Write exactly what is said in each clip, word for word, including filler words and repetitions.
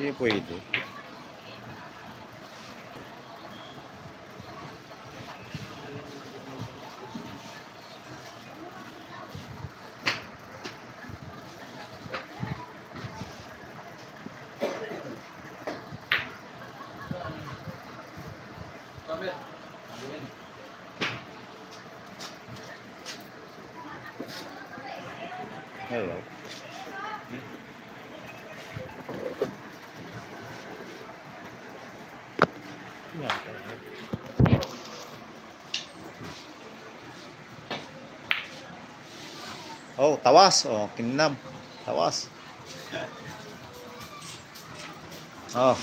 Hindi pwede. Hello. Oh, tawas. Oh, kinnam. Tawas. Oh.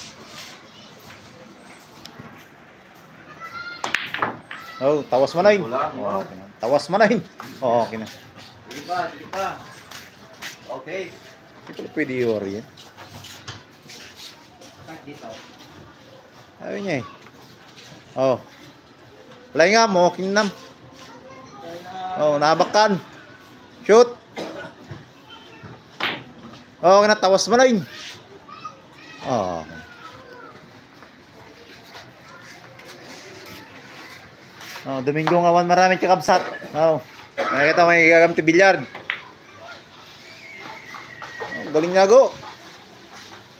Oh, tawas man ay. Wala, wala. Oh, okay na. Tawas man ay. Oh, okay na. Sige pa, sige pa. Okay. Hindi pala pwede yung yan. Dito. Sabi niya eh. Oh. Laingam, oh, kinnam. Oh, nabakan. Shoot. Oh, kinatawas man ay. Oh. Oh, Domingo nga awan marami kakabsat. Oh. Nakita mo yung gagamit ti billiard. Oh, galing na go.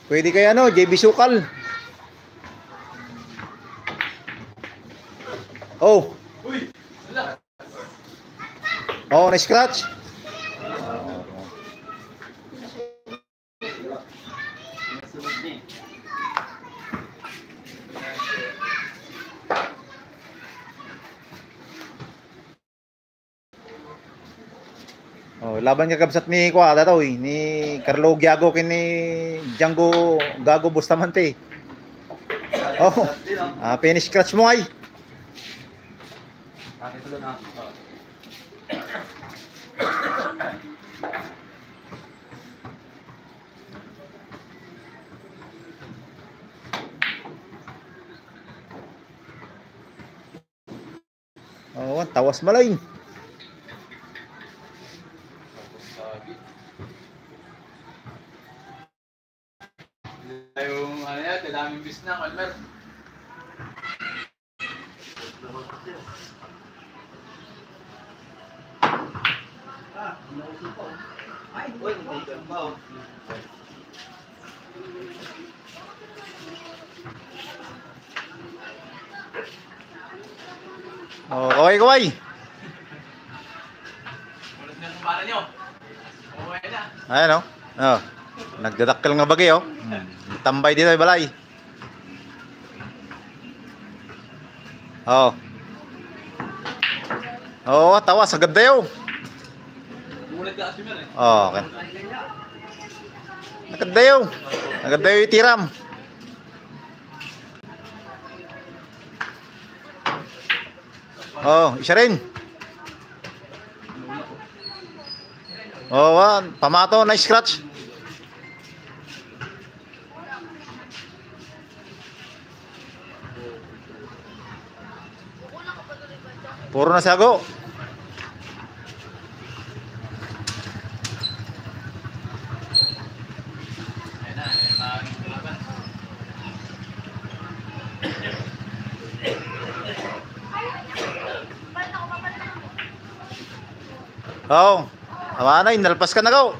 Pwede kaya ano, J B Sukal. Oh. Oh, na-scratch. Oh, laban nga kabsat ni Kuya, datoy, ni Carlo Giago ken ni Django Gago Bustamante. Oh, ah, finish scratch mo ay. Oo, tawas malay. Yung ano yan, daming bis na, Kalmer. Uy, hindi ka pa. Oh, kaway, kaway. Ayan, oh. Oh. Nagdadakkel nga bagi, oh. Hmm. Tambay dito, balay. Oh. Oh, tawas, agad dayo. Oh, okay. Agad dayo. Agad dayo itiram. Oh, isa rin. Oh, ah, pamato, nice scratch. Puro na sago. Oh, amanay, nalpas ka na, go.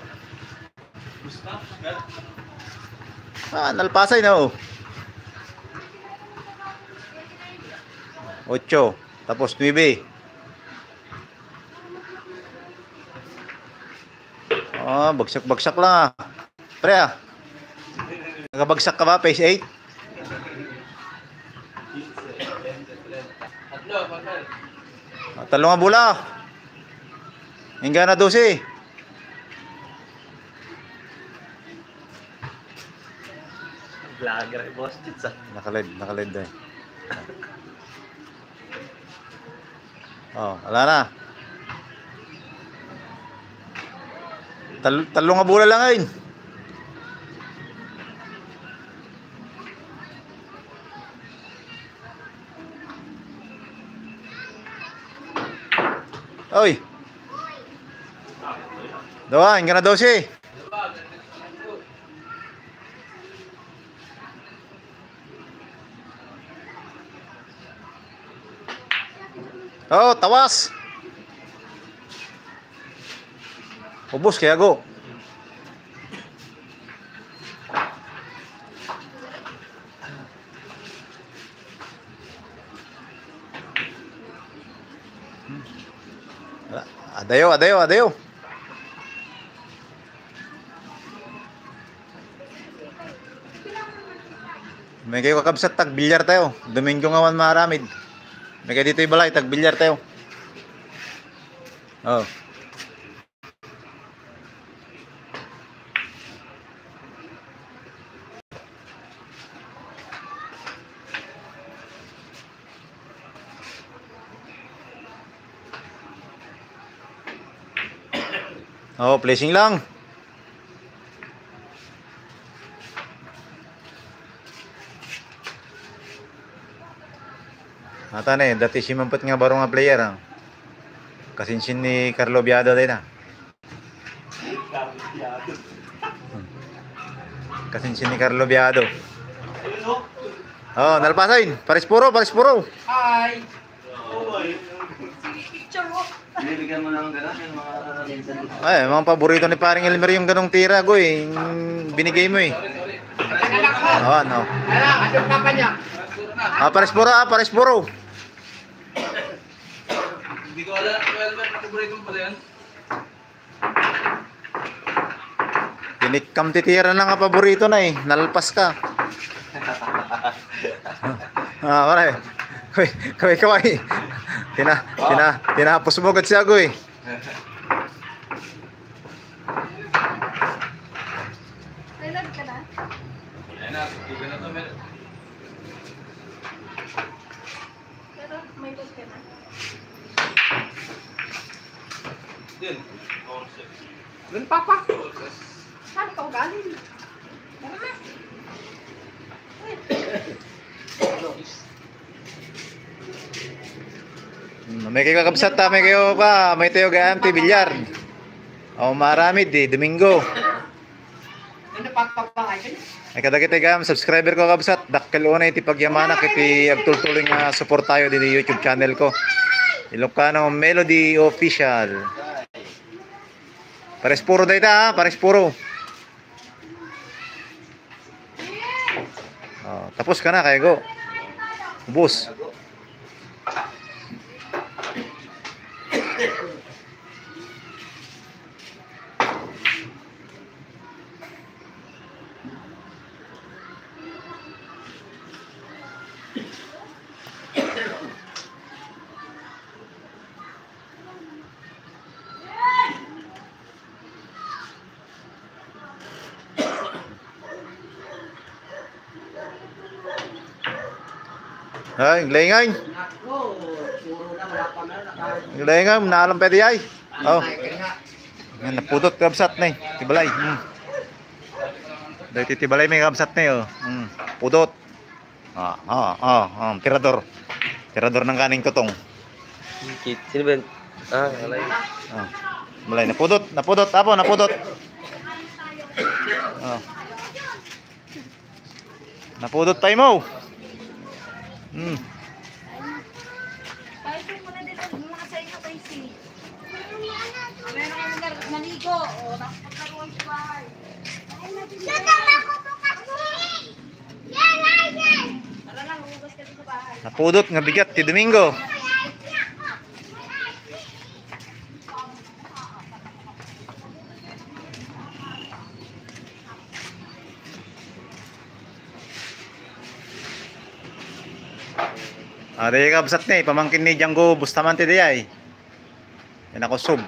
Ah, nalpasay na, oh. Ocho, tapos nuebe. Ah, bagsak-bagsak lang, ah. Pre, ah. Nakabagsak ka ba, phase eight? Ah, talo nga bola. Ingga na dose. Vlogger, boss, tits, ah. Nakaled, nakaled, eh. Oh, wala na. Tal-, talo nga bola lang, ay. Oy. Dawa, ingga na dose. Oh, tawas. Ubos kaya go. Adayo, adayo, adayo. May kayo kakabsat, tagbilyar tayo. Domingo nga man maaramid. May kayo ditoy balay, tagbilyar tayo. Oh. Oh, blessing lang. Ata na eh, dati simampet nga baro nga player, ah. Kasinsin ni Carlo Biado din, ah. Kasinsin ni Carlo Biado. Oh, nalpasan. Paris puro, paris puro. Hi. Sige, picture mo. Binibigyan mo ng gano'n yung mga minsan. Ay, mga paborito ni Paring Elmer yung ganong tira, Goy. Yung binigay mo eh. Anak mo. Oh, ano? Anak, ano ka pa niya? Ah, pares puro, ah, pares puro. Hindi ko alam, Elmer, paborito mo pala yan? Tinikkam ti tira na nga paborito na eh. Nalpas ka. Ah, pare. Kaway, kaway, kaway. Tina, tina, tinapos mo agad siya, Goy. Reload ka na? Ayan na, sige na to, Mel. Pero may load ka na. Din. Doon, Papa. Saan ka ugaling? Tara na. Uy. Hmm, may kayo kakabsat, ah, may kayo pa, may tayo gaan ti bilyar. Oh, maaramid di Domingo. Ano, pagpapangay ka niya? Ay, kadagiti gam subscriber ko, kabsat, dakkel unay ti pagyamanak iti agtultuloy nga suportayo dini YouTube channel ko. Ilocano Melody Official. Pares puro dayta, ha? Pares puro. Oh, tapos ka na, kaya go. Ubos. Ay, laingan. Laingan, naalam pwede ay. Oh. Yan, napudot, kabsat na eh. Tibalay. Hmm. Dahil tibalay may kabsat na eh, oh. Hmm. Pudot. Ah, ah, ah, ah, tirador. Tirador ng kaning kutong. Kit-, sino ba yun? Ah, alay. Ah. Malay, napudot, napudot, apo, napudot. Ah. Napudot tayo mo. Hmm. Paisip mo na din ang mga sa inyo, Paisip. Meron kami naligo. O, tapos pagkaroon sa bahay. Napudot nga bigat ti Domingo. Ah, dayay kabsat ni, pamangkin ni Django Bustamante dayay. Yan ako sub.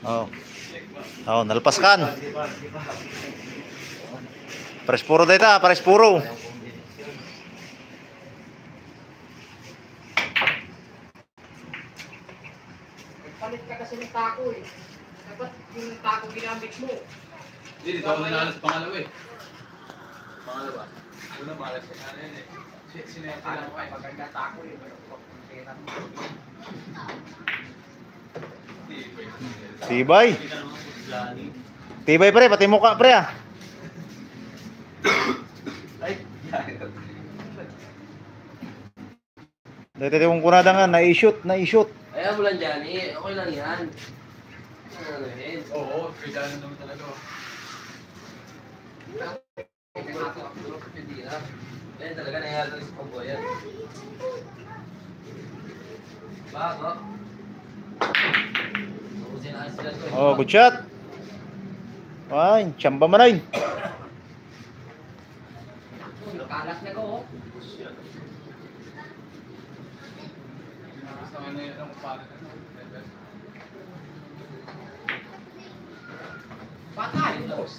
Oh. Oh, nalpas kan. Pares puro dayta, pares puro. Nagpalit ka kasi ng tako eh. Dapat yung tako ginamit mo. Hindi, dito ako nanalo sa pangalawa eh. Pangalawa. Una, malas ka na yun eh. Si, si Nete lang pa eh. Maganda tako eh. Tibay. Tibay, pre, pati mukha, pre, ah. Ay, Dati yung kunada nga, na-shoot, na-shoot. Ayan mo lang dyan, eh. Okay lang yan. Ano na yun? Oo, kailangan naman talaga. Ayan talaga, nangyayari talaga sa pagbuhay yan. Bago. Oh, good shot. Ay, tsamba man ay. Kalat na ko, oh. Patay, boss.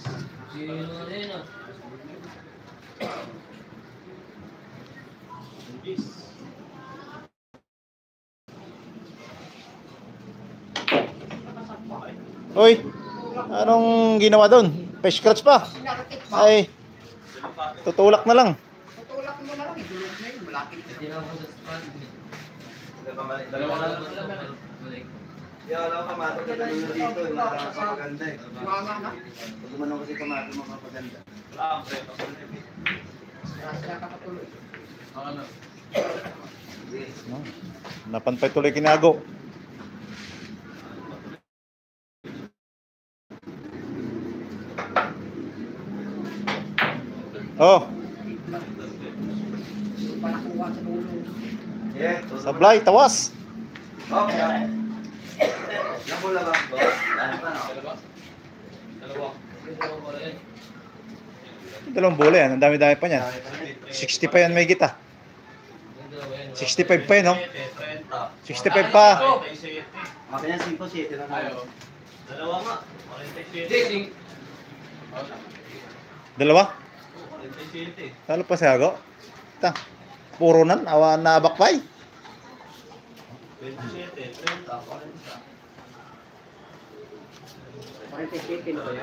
Uy, anong ginawa doon? Pa-scratch pa? Ay, tutulak na lang. Tutulak mo na lang, idulog na yun, malapit na. Dalawa na lang. Kaya wala akong kamatis na ganun dito, yung mga maganda eh. Yung mga na? Pag gumanong kasi kamatis, mga maganda. Wala, pre. Grasya ka patuloy. Ano? No? Napantay tuloy kinago. Oh. Sablay, tawas. Oh, yeah. Naku, labas, boss. Ano pa, no? Dalawang bola yan. Ang dami-dami pa niyan. Sixty pa yan, may gita. Sixty-five pa yun, no? Sixty-five pa. Mga ganyan, singko, siyete lang. Dalawa nga. Dalawa? Talo pa si Ago. Ta. Puro nan, awa na abakpay. Twenty-seven, treinta, forty. Forty-seven, no?